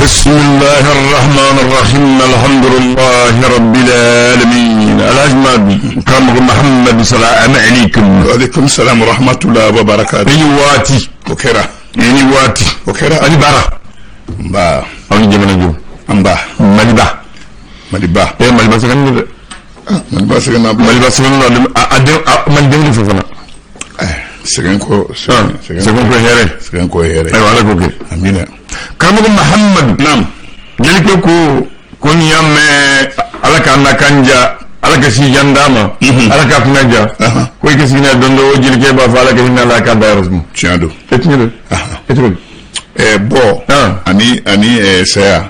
بسم الله الرحمن الرحيم الحمد لله رب العالمين الأجمل karamɔgɔ Mahamadu salamu aleykum. Aleykum salam wa rahmatulah wa barakatu. I ni waati. O kɛra. I ni waati. O kɛra. Ani baara. Nba. Aw ni jamana jɔ. Nba. Maliba. Maliba. Ee Maliba sɛgɛnnen don dɛ. Maliba sɛgɛnna. Maliba sɛgɛnnen don a den a malidenw de fɛ fana. Sɛgɛn kɔ. Sɛgɛn kɔ hɛrɛ. Sɛgɛn kɔ hɛrɛ. Ayiwa Ala k'o kɛ. Amina. Karamɔgɔ Mahamadu. Naam. Jelikɛ ko ko n'i y'a mɛn Ala k'an na kan diya Ala ka si jan d'a ma. Ala k'a kunna diya. Ko i ka sigi n'a ye don dɔ o jelikɛ b'a fɔ Ala ka hinɛ a la k'a dayɔrɔ suma. Tiɲɛ don. E tiɲɛ don. E cogo di. Bɔ ani ani saya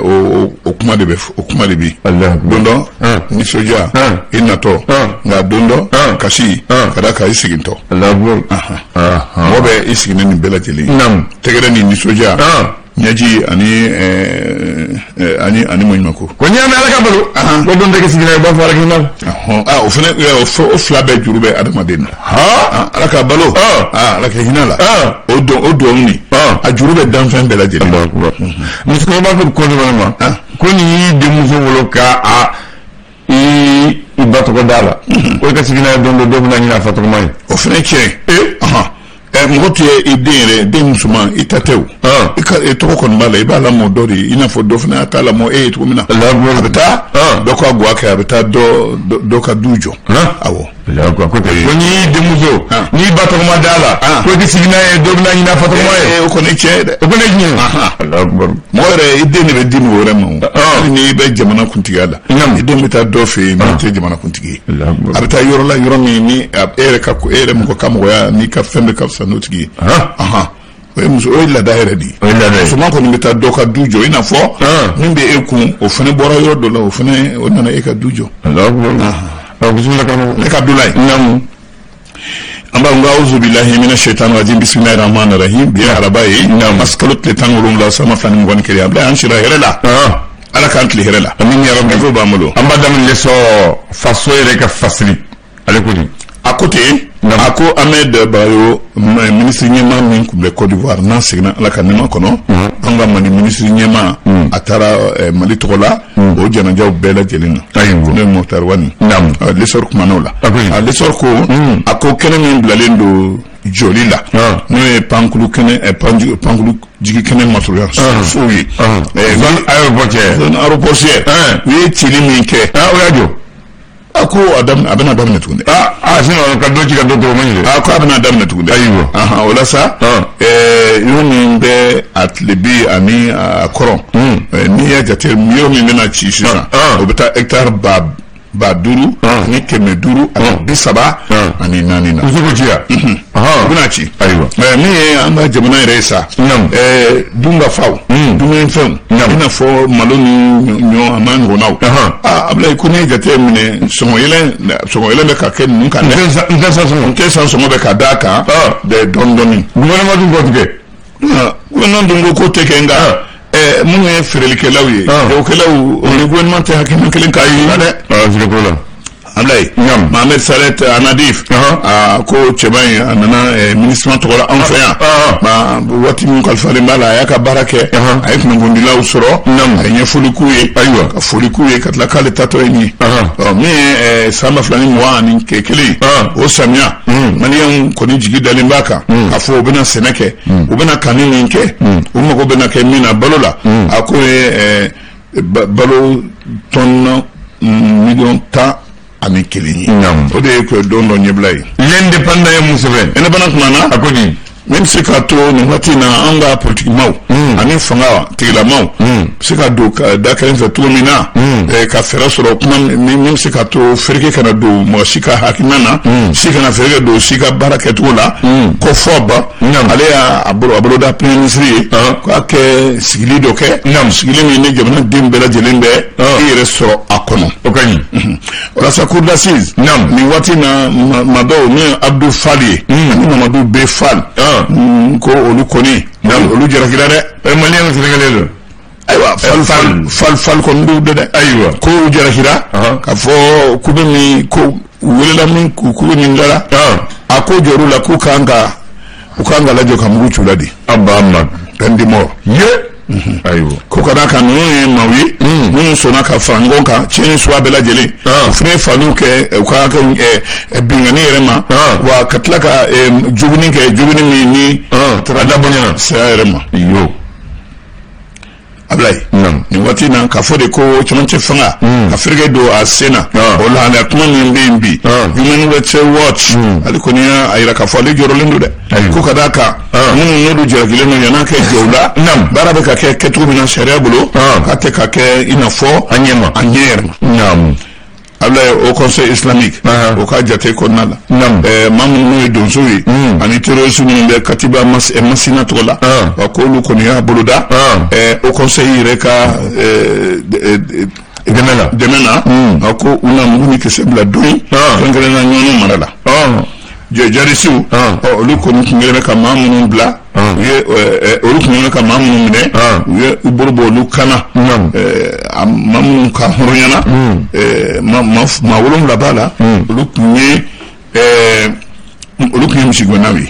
o o kuma de bɛ o kuma de bi don dɔ nisɔndiya i natɔ nka don dɔ kasi ka d'a kan i segintɔ mɔgɔ bɛ i sigilen nin bɛɛ lajɛlen tɛgɛrɛ ni nisɔndiya ɲɛji ani ani ani maɲumanko ko n'i y'a mɛn Ala ka balo ko don tɛ kɛ sigilen ye i b'a fɔ Ala k'i na o fana o fila bɛɛ juru bɛ adamaden na Ala ka balo Ala ka hinɛ la o don o duwawu nin a juru bɛ danfɛn bɛɛ lajɛlen musokɔrɔba ko ko ne ma ko n'i y'i denmuso wolo ka a i ba tɔgɔ d'a la ko i ka sigi n'a ye don dɔ dɔ bɛna ɲini a fa tɔgɔma ye o fana ye tiɲɛ ye mɔgɔ tun ye i den yɛrɛ den musoman i ta tɛ o i ka tɔgɔ kɔni b'a la i b'a lamɔ dɔ de ye i n'a fɔ dɔ fana y'a ta lamɔ e ye cogo min na a bɛ taa dɔ ka gwa kɛ a bɛ taa dɔ ka du jɔ awɔ ko n'i y'i denmuso n'i ba tɔgɔma d'a la ko i ka sigi n'a ye dɔ bɛna ɲini a fa tɔgɔma ye o kɔni ye tiɲɛ ye dɛ o kɔni ye tiɲɛ ye mɔgɔ yɛrɛ i den de bɛ di mɔgɔ wɛrɛ ma o hali n'i bɛ jamana kuntigiya la i den bɛ taa dɔ fɛ yen min tɛ jamana kuntigi ye a bɛ taa yɔrɔ la yɔrɔ min ni e yɛrɛ ka e yɛrɛ mɔgɔ ka mɔgɔya n'i ka fɛn bɛɛ ka fisa n'o tigi ye o ye muso o ye laada yɛrɛ de ye o ye laada ye musoman kɔni bɛ taa dɔ ka du jɔ i n'a fɔ min bɛ e kun o fana bɔra yɔrɔ dɔ la o fana o nana e ka du jɔ ne ka du la yen an b'a ko awuzu bilahi mina shaitan rajim bisimilahi rahman rahim bi ye araba ye mars kalo tile 17 san 2021 an bila an sira hɛrɛ la ala k'an tile hɛrɛ la amin ya rabbi ko b'an bolo an b'a daminɛ l'Essor faso yɛrɛ ka fasiri ale ko di a ko ten a ko Ahmed Bagayogo minisiri ɲɛmaa min tun bɛ Côte d'Ivoire n'a seginna ala ka nɛɛma kɔnɔ an ka Mali minisiri ɲɛmaa a taara Mali tɔgɔ la o janajaw bɛɛ lajɛlen na n'o ye Moctar Ouane l'Essor kumana o la l'Essor ko a ko kɛnɛ min bilalen don jɔli la n'o ye pankulu kɛnɛ pankulu jigi kɛnɛ masurunya sow ye zone aéroportuaire zone aéroportuaire u ye cili min kɛ o y'a jɔ a ko a bɛna daminɛ tuguni aa sinon ka dɔ ci ka dɔ to o man ɲi dɛ a ko a bɛna daminɛ tuguni ayiwa o la sa yɔrɔ min bɛ a tilebi ani a kɔrɔn n'i y'a jate yɔrɔ min bɛna ci sisan o bɛ taa hectare 5534 na u ko ci yan u bɛna ci ayiwa min ye an ka jamana yɛrɛ ye sa dunkafaw dumunifɛnw i n'a fɔ malo ni ɲɔ a n'a ɲɔgɔnnaw aa Abulayi ko n'i ye jate minɛ sɔngɔ yɛlɛn bɛ ka kɛ ninnu kan dɛ n tɛ san sɔngɔ bɛ ka d'a kan dɔɔni dɔɔni gouvernement dun k'o tigɛ gouvernement dun ko k'o tɛ kɛ nka minnu ye feerelikɛlaw ye jagokɛlaw o ni gouvernement tɛ hakilina kelen k'a yira dɛ siga t'o la Ablaye Mohamed Saleh Annadif ko cɛba in a nana MINUSMA tɔgɔ la anw fɛ yan waati min kalifalen b'a la a y'a ka baara kɛ a ye kunnafonidilaw sɔrɔ a ye ɲɛfɔli k'u ye ayiwa ka foli k'u ye ka tila k'ale taatɔ ye nin ye min ye san 2021 o samiya maliyɛnw kɔni jigi dalen b'a kan k'a fɔ u bɛna sɛnɛ kɛ u bɛna kanni min kɛ u mago bɛna kɛ min na balo la a ko ye balo tɔn 11 miliyɔn ye o de ye don dɔ ɲɛbila ye l'Indépendant ye mun sɛbɛn Indépendant kumana a ko di min bɛ se k'a to nin waati in na an ka politikimaw ani fanga tigilamaw bɛ se ka don da kelen fɛ cogo min na ka fɛɛrɛ sɔrɔ kuma min bɛ se k'a to fereke kana don mɔgɔ si ka hakilina na si kana fereke don si ka baara kɛcogo la ko fɔ ban ale y'a bolo da premier ministre ye k'a kɛ sigili dɔ kɛ sigili min ni jamana den bɛɛ lajɛlen bɛ i yɛrɛ sɔrɔ a kɔnɔ o ka ɲi walasa cour d'assises nin waati na maa dɔw min ye Abdou Fall ye ani Mamadou B Fall ko olu kɔni olu jarakira dɛ maliyɛn ni sénégalais don Ayiwa, FAL FAL FAL kɔni don dɛ. Ayiwa. Ko jarakira k'a fɔ k'u bɛ min ko u welela min k'u bɛ min da la, a ko jɔr'u la k'u kan ka u kan ka lajɔ ka mugu c'u la de. A ba ma. Peine de mort. Ye. Ayiwa. Ko ka d'a kan, ninnu ye maaw ye minnu sɔnna ka fara ɲɔgɔn kan tiɲɛni suguya bɛɛ lajɛlen. U fana ye faliw kɛ u ka kɛ binkanni yɛrɛ ma, wa ka tila ka jogini kɛ, jogini min ni a dabɔ ɲɛna saya yɛrɛ ma. Yo. Ablaye, nin waati in na, k'a fɔ de ko cɛmancɛ fanga ka fereke don a sen na, o lahalaya kuma min bɛ yen bi, Human Rights Watch ale kɔni y'a yira k'a fɔ ale jɔrɔlen don dɛ, ko ka d'a kan, minnu n'olu jalakilen don, yan'a kɛ jɔw la, baara bɛ ka kɛ kɛcogo min na sariya bolo, k'a tɛ ka kɛ i n'a fɔ a ɲɛ ma, a ɲɛ yɛrɛ ma. Ablaye, Haut Conseil islamique, o ka jate kɔnɔna la, maa minnu n'o ye donsow ye ani terroriste minnu bɛ Katiba Masina tɔgɔ la, wa k'olu kɔni y'a boloda Haut Conseil yɛrɛ ka dɛmɛ na. Dɛmɛ na, a ko u na mugu ni kisɛ bila don kɛrɛnkɛrɛnnenya Ɲɔnɔ mara la. Jadisiw, olu kɔni tun kɛlen bɛ ka maa minnu bila, u ye olu tun kɛlen bɛ ka maa minnu minɛ, u ye u bolo bɔ olu kana, maa minnu ka hɔrɔnyana, maa 7 b'a la, olu tun ye misigɛnnaw ye.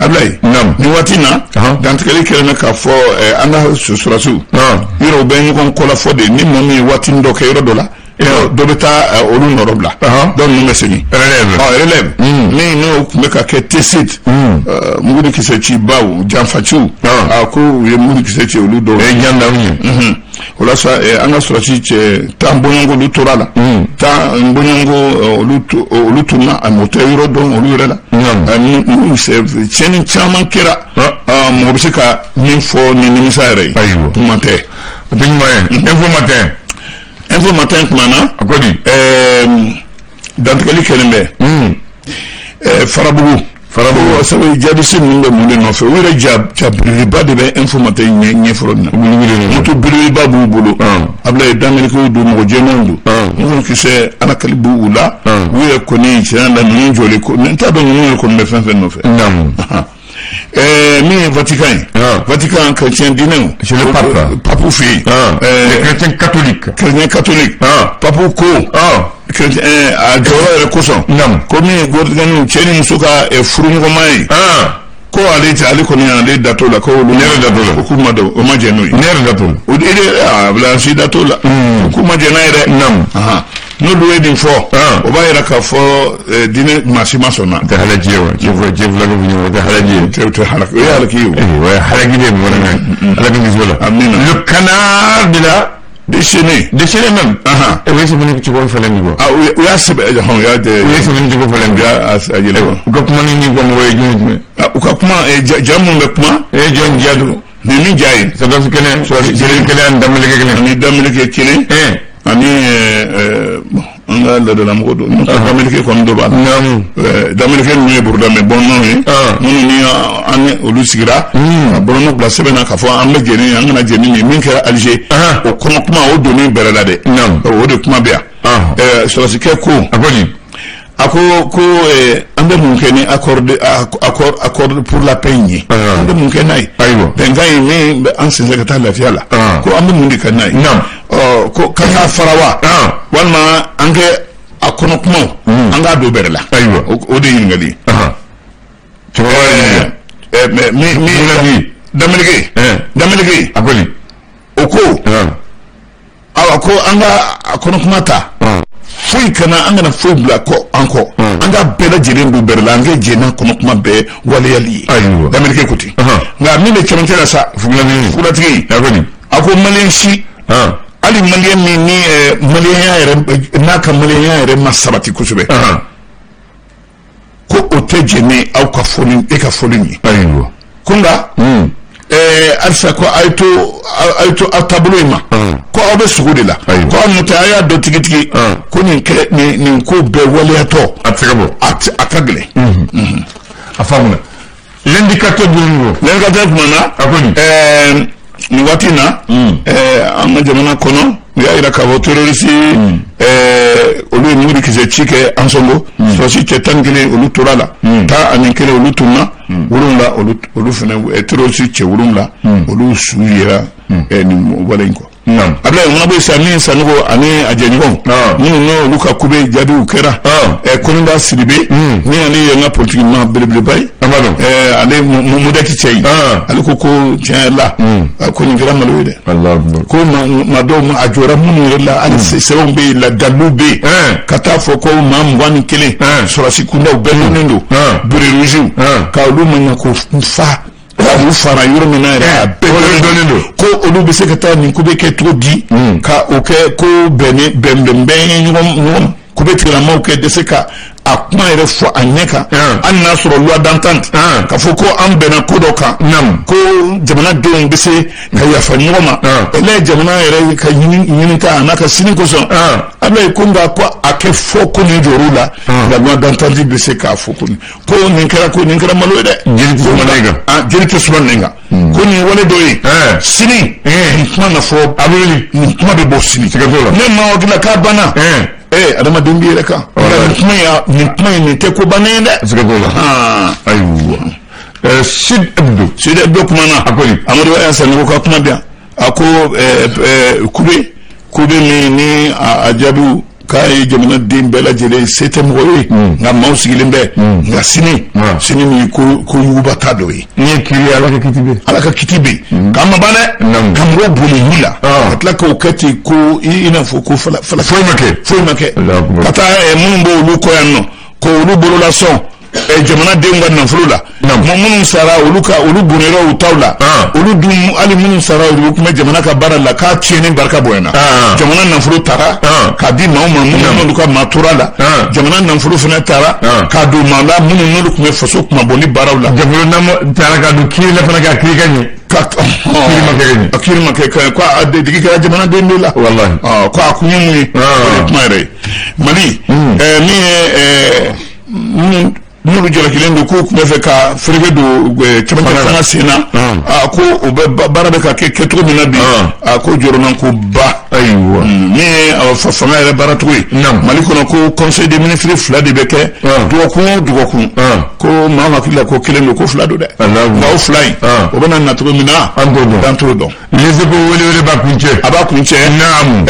Ablaye, nin waati in na, dantigɛli kɛlen bɛ k'a fɔ an ka sɔrɔdasiw yɔrɔ, u bɛ ɲɔgɔn kɔlafɔ de ni maa min ye waati dɔ kɛ yɔrɔ dɔ la, dɔ bɛ taa olu nɔrɔ bila, dɔw ninnu bɛ segin. Relève. Relève min n'o tun bɛ ka kɛ Tessit, mugu ni kisɛ ci baw, janfaciw, a ko u ye mugu ni kisɛ ci olu dɔw. O ye jandaw ye. O la sa, an ka sɔrɔdasi cɛ 10 bɔɲɔgɔnko, olu tora la, 10 bɔɲɔgɔnko, olu tununa, a mɔgɔ tɛ yɔrɔ dɔn olu yɛrɛ la. Tiɲɛni caman kɛra, mɔgɔ bɛ se ka min fɔ ni nimisa yɛrɛ ye. Kuma tɛ. O tɛ ɲuman ye. Info Matin. Info Matin tuma na. A ko di? Dantigɛli kɛlen bɛ Farabugu. Farabugu. Sabu jadisi ninnu bɛ mun de nɔfɛ? U yɛrɛ ja belebeleba de bɛ Info Matin ɲɛ fɔlɔ nin na. Moto belebeleba b'u bolo. Abulaye, damelikew don, mɔgɔ jɛmanw don. Minnu kisɛ alakali b'u la. U yɛrɛ kɔni, tiɲɛ la, ninnu jɔlen ko n t'a dɔn ninnu yɛrɛ kɔni bɛ fɛn fɛn nɔfɛ. Min ye Vatican ye, Vatican chrétien diinɛw. C'est le pape. Pape fɛ yen. Les chrétiens catholiques. Chrétien catholique. Pape ko a jɔyɔrɔ yɛrɛ kosɔn, ko min ye gɔrɔdɔniw, cɛ ni muso ka furuɲɔgɔnma ye, ko ale tɛ, ale kɔni ale da t'o la, ko olu Ne yɛrɛ da t'o la. Ko k'u ma dɔn, o ma jɛn n'o ye. Ne yɛrɛ da t'o la. O de a bila si da t'o la, k'u ma jɛn n'a ye dɛ. N'olu ye nin fɔ, o b'a yira k'a fɔ diinɛ maa si ma sɔn na. Tɛ halaki ye wa? Cɛ fila ko o tɛ halaki ye. O tɛ halaki, o ye halaki ye o. O ye halaki de ye bamanankan ye. Ala k'i kisi o la. Amina. Le Canard de la Déchaîné. Déchaîné même. E ye sɛbɛnni cogo fɛnɛ nin kɔ. Ah, u y'a sɛbɛn, hɔn, u y'a U ye sɛbɛnni cogo fɛnɛ. U y'a a yɛlɛma. U ka kuma ni nin kɔ, mɔgɔ ye jumɛn jumɛn? U ka kuma, ja minnu bɛ kuma. E ye jɔn ja don? Nin min ja ye. Sɔrɔdasi kelen, sɔrɔdasi kelen ani dameleke kelen. Ani dameleke kelen. Ani bon, an ka laadalamɔgɔ dɔ n'o dameleke kɔni dɔ b'a la. Dameleke ninnu ye burudamɛ bɔnnaw ye. Minnu ni an ni olu sigira ka bɔlɔnɔ bila sɛbɛn na k'a fɔ an bɛ jɛn ni, an kana jɛn ni nin min kɛra Alger. O kɔnɔ kuma, o donni bɛrɛ la dɛ. O de kuma bɛ yan. Sɔrɔdasikɛ ko. A ko di? A ko an bɛ mun kɛ ni accord de accord accord pour la paix in ye? An bɛ mun kɛ n'a ye? Bɛnkan in min bɛ an senfɛ ka taa lafiya la, ko an bɛ mun de kɛ n'a ye? Ɔ, ko k'an k'a fara wa, walima an kɛ a kɔnɔ kumaw, an k'a don bɛrɛ la? O de ye ɲininkali ye. Cɛkɔrɔba ye mais min Dameleke, Dameleke. A ko di? O ko awa, ko an ka a kɔnɔ kuma ta, foyi kana, an kana foyi bila kɔ an kɔ, an ka bɛɛ lajɛlen don bɛrɛ la, an ka jɛn n'a kɔnɔ kuma bɛɛ waleyali ye. Dameleke ko ten. Nka min bɛ cɛmancɛ la sa, fugulatigi, a ko di? A ko maliyɛn si, hali maliyɛn min ni maliyɛnya yɛrɛ, n'a ka maliyɛnya yɛrɛ ma sabati kosɛbɛ, ko o tɛ jɛn ni aw ka fɔli, e ka fɔli ye. Ko nka halisa ko a ye to aw taabolo in ma, ko aw bɛ sogo de la, ko aw n'o tɛ, a y'a dɔn tigitigi ko nin kɛ nin ko bɛɛ waleyatɔ A tɛ se ka bɔ. A ka gɛlɛn. A faamuna. L'indicateur du niveau. L'indicateur tuma na. A ko di? Nin waati in na, an ka jamana kɔnɔ, u y'a yira k'a fɔ terroriste olu ye mugu kisɛ ci kɛ Ansongo, sɔrɔdasi cɛ 11 olu tora la, 11 olu tununa, 7 olu fana, terroriste cɛ 7, olu su yera. nin wale in kɔ. Naam. Ablaye, o mana bɔ yen sisan, min Sanogo ani a jɛɲɔgɔnw minnu n'olu ka kube jaabiw kɛra, Koninba Sidibe, ni ale ye an ka politiki maa belebeleba ye, An b'a dɔn. Ale MODEC cɛ ye, ale ko ko tiɲɛ yɛrɛ la, ko nin kɛra malo ye dɛ. Allahu akbar. Ko maa dɔw ma a jɔra minnu yɛrɛ la, hali sɛbɛnw bɛ yen, la daliluw bɛ yen, ka taa fɔ ko maa 21 sɔrɔdasi kundaw bɛɛ donnen don béret rouge, ka olu ma ɲɛ ko fa k'u fara yɔrɔ min na yɛrɛ, a bɛɛ dɔnnen don. Ko olu bɛ se ka taa nin kube kɛ cogo di, ka o kɛ ko bɛnnen bɛn bɛn bɛn ye ɲɔgɔn ɲɔgɔn kube tigilamaw kɛ dɛsɛ ka a kuma yɛrɛ fɔ a ɲɛ kan, hali n'a sɔrɔ loi d'entente, ka fɔ ko an bɛnna ko dɔ kan, ko jamanadenw bɛ se ka yafa ɲɔgɔn ma, ne ye jamana yɛrɛ ka ɲini ɲinita a n'a ka sini kosɔn. Ablaye ko nka ko a kɛ fɔ ko nin jɔr'u la, nka loi d'entente bɛ se k'a fɔ ko nin kɛra, ko nin kɛra malo ye dɛ. Jeli tɛ suma nɛn kan. Ah, jeli tɛ suma nɛn kan, ko nin ye wale dɔ ye, sini nin kuma na fɔ, A bɛ wuli. nin kuma bɛ bɔ sini. Siga t'o la. Ne ma hakili la k'a banna. Adamaden b'i yɛrɛ kan. Nka nin kuma in, nin kuma in, nin tɛ ko bannen ye dɛ. Siga t'o la. Ayiwa. Sud Hebdo. Sud Hebdo kumana. A ko di? Amadu Aya Sanogo ka kuma bi yan, a ko kube min ni a jaabiw k'a ye jamanaden bɛɛ lajɛlen se tɛ mɔgɔ ye, nka maaw sigilen bɛ, nka sini, sini min ko ko yuguba ta dɔ ye. N'i ye kiiri, Ala ka kiti bɛ. Ala ka kiti bɛ yen k'an ma ban dɛ, ka mɔgɔw boli wuli la, ka tila k'o kɛ ten ko i n'a fɔ ko fala fala. Foyi ma kɛ. Foyi ma kɛ. Allahu akbar. Ka taa minnu b'olu kɔ yan nɔ, k'olu bololasɔn jamanadenw ka nafolo la, minnu sara olu ka olu bonnera u taw la, olu dun hali minnu sara olu tun bɛ jamana ka baara la, k'a tiɲɛni barika bonyana, jamana nafolo taara k'a di maaw ma minnu n'olu ka maa tora la, jamana nafolo fana taara k'a don maa la minnu n'olu tun bɛ faso kunmabɔli baaraw la. Jamana taara ka don kiiri la fana, k'a kiiri ka ɲɛ. Ka kiiri ma kɛ ka ɲɛ. A kiiri ma kɛ ka ɲɛ, ko a digi kɛra jamanaden de la. Walahi. Ko a kun ye mun ye? O de ye kuma yɛrɛ ye. Mali min ye minnu n'olu jalakilen don k'u tun bɛ fɛ ka fereke don cɛmancɛ fanga sen na, a ko o bɛ baara bɛ ka kɛ kɛcogo min na bi, a ko jɔrɔnanko ba. Ayiwa. Min ye fanga yɛrɛ baaracogo ye Mali kɔnɔ, ko conseil des ministres fila de bɛ kɛ dɔgɔkun o dɔgɔkun, ko maa hakili la ko kelen don, ko fila don dɛ, nka o fila in o bɛna na cogo min na, An t'o dɔn. An t'o dɔn. Les Échos welewele b'a kun cɛ. A b'a kun cɛ. Naamu.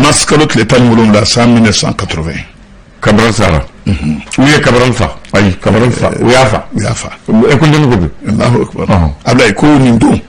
Mars kalo tile 17 san 1980. Kabral sara. U ye Kabral fa. Ayi, Kabral fa. U y'a fa. U y'a fa. Ekɔliden ko ten. Allahu akbar. Ablaye, ko nin don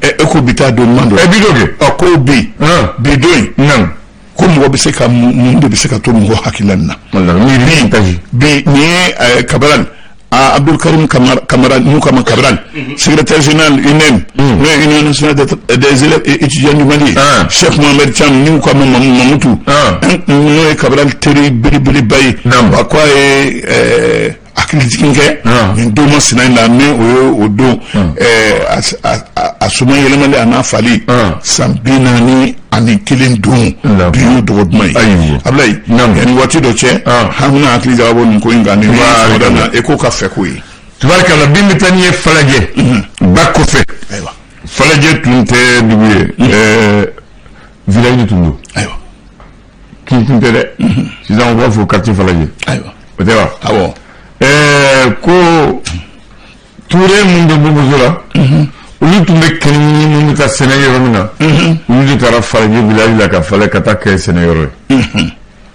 e ko bi taa don ɲuman don. Bi don kɛ. Ɔ, ko bi bi don in, Naamu. ko mɔgɔ bɛ se ka mun de bɛ se ka to mɔgɔ hakili la nin na? Walahi, miiri taji. Bi nin ye Kabral, Abdul Karim Kamara n'u kama Cabral, secrétaire général UNEM, n'o ye Union nationale des élèves et étudiants du Mali, Cheikh Mohamed Thiam n'u kama Mamutu, n'o ye Cabral teri belebeleba ye, a ko a ye hakili jigin kɛ nin don masina in na, min o ye o don a suma yɛlɛmali a n'a fali san 41 don, bi y'o dɔgɔ duman ye. Ablaye, yanni waati dɔ cɛ, an bɛna hakili jagabɔ nin ko in kan, nin ye na e ko ka fɛ ko ye. Tubarikala, bin bɛ taa n'i ye Falajɛ ba kɔfɛ. Ayiwa. Falajɛ tun tɛ dugu ye, village tun don. Ayiwa. Kin tun tɛ dɛ. Sisan u b'a fɔ quartier Falajɛ. Ayiwa. O tɛ wa? Awɔ. Ko Ture mun bɛ Bobozo la, olu tun bɛ kɛnɛ ɲini mun bɛ taa sɛnɛ yɔrɔ min na, olu de taara Falajɛ village la ka Falajɛ ka taa kɛ sɛnɛ yɔrɔ ye.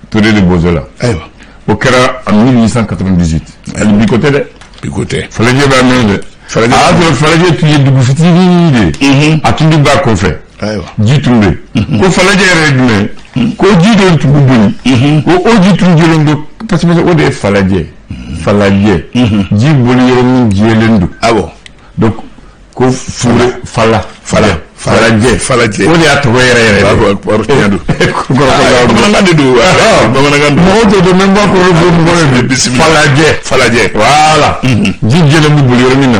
Ture de Bozo la. Ayiwa. O kɛra en 1898. Hali bi ko tɛ dɛ. Bi ko tɛ. Falajɛ b'a mɛn dɛ. Falajɛ. A y'a sɔrɔ Falajɛ tun ye dugu fitinin de ye. A tun bɛ ba kɔfɛ. Ayiwa. Ji tun bɛ yen. Ko Falajɛ yɛrɛ ye jumɛn ye? Ko ji dɔ tun bɛ boli. Ko o ji tun jɛlen don parce que o de ye Falajɛ. Falajɛ. Ji boli yɔrɔ min jɛlen don. Awɔ. Donc ko fure fala. Fala. Falajɛ. Falajɛ. O de y'a tɔgɔ yɛrɛ yɛrɛ ye. Allahu akbar, tiɲɛ don. Bamanankan de don. Bamanankan don. Mɔgɔw t'o dɔn, mais n b'a kɔrɔ fɔ mɔgɔw ye. Bisimila. Falajɛ. Falajɛ. Voilà. Ji jɛlen bɛ boli yɔrɔ min na,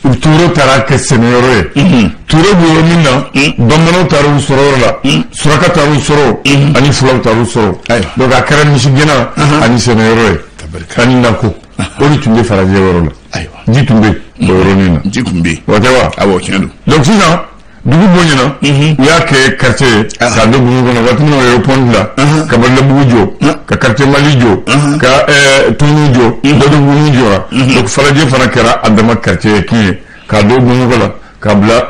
u Ture taara kɛ sɛnɛyɔrɔ ye. Ture bɛ yɔrɔ min na, bamananw taara u sɔrɔ yɔrɔ la, suraka taara u sɔrɔ, ani fulaw taara u sɔrɔ. Ayiwa. Donc a kɛra misigɛnna ani sɛnɛyɔrɔ ye. Ani nako. O de tun bɛ Falajɛ yɔrɔ la. Ayiwa. Ji tun bɛ yen o yɔrɔnin na. Ji tun bɛ yen. O tɛ wa? Awɔ, tiɲɛ don. Donc sisan dugu bonyana, u y'a kɛ quartier ye k'a don dugu kɔnɔ. Waati min na u ye pont dilan, ka Balabugu jɔ, ka quartier Mali jɔ, ka Tunu jɔ, Dɔdɔbugu jɔra. Donc Falajɛ fana kɛra a dama quartier ye kin ye k'a don Bamakɔ la. Ka bila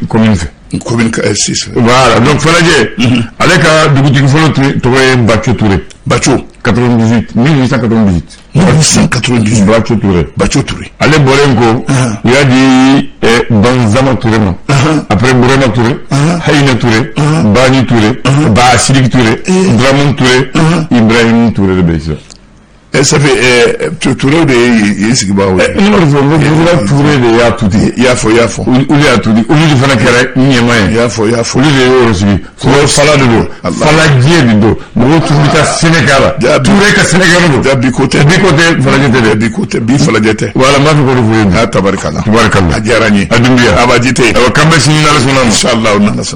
commune fɛ. Commune 6. Voilà, donc Falajɛ, ale ka dugutigi fɔlɔ tɔgɔ ye Baco Touré. Baco. 98, 1898. 1898. Baco Touré. Baco Touré. Ale bɔlen ko, u y'a di Banzama Touré ma. Après Burama Touré, Hayina Touré, Bani Touré, Ba Sidiki Touré, Dramane Touré, Ibrahim Touré de bɛ sisan. Ça fait Touré de ye yen sigibagaw ye. Ne m'o de fɔ, n ko Bozola Touré de y'a tuti. I y'a fɔ, i y'a fɔ. Olu y'a tuti, olu de fana kɛra ɲɛma ye. I y'a fɔ, i y'a fɔ. Olu de y'o sigi. Fɔlɔ fala de don, falajɛ de don, mɔgɔw tun bɛ taa sɛnɛ k'a la. Touré ka sɛnɛkɛyɔrɔ don. Ja, bi ko tɛ. Bi ko tɛ, falajɛ tɛ dɛ. Bi ko tɛ, bi falajɛ tɛ. Voilà, n b'a fɛ k'o de fɔ ye. A tabarikala. Tabarikala. A diyara n ye. A Dunbiya. Abaji tɛ. Awa, k'an bɛ sini n'Ala sɔnna ma. Inshallah, n'Ala sɔnna.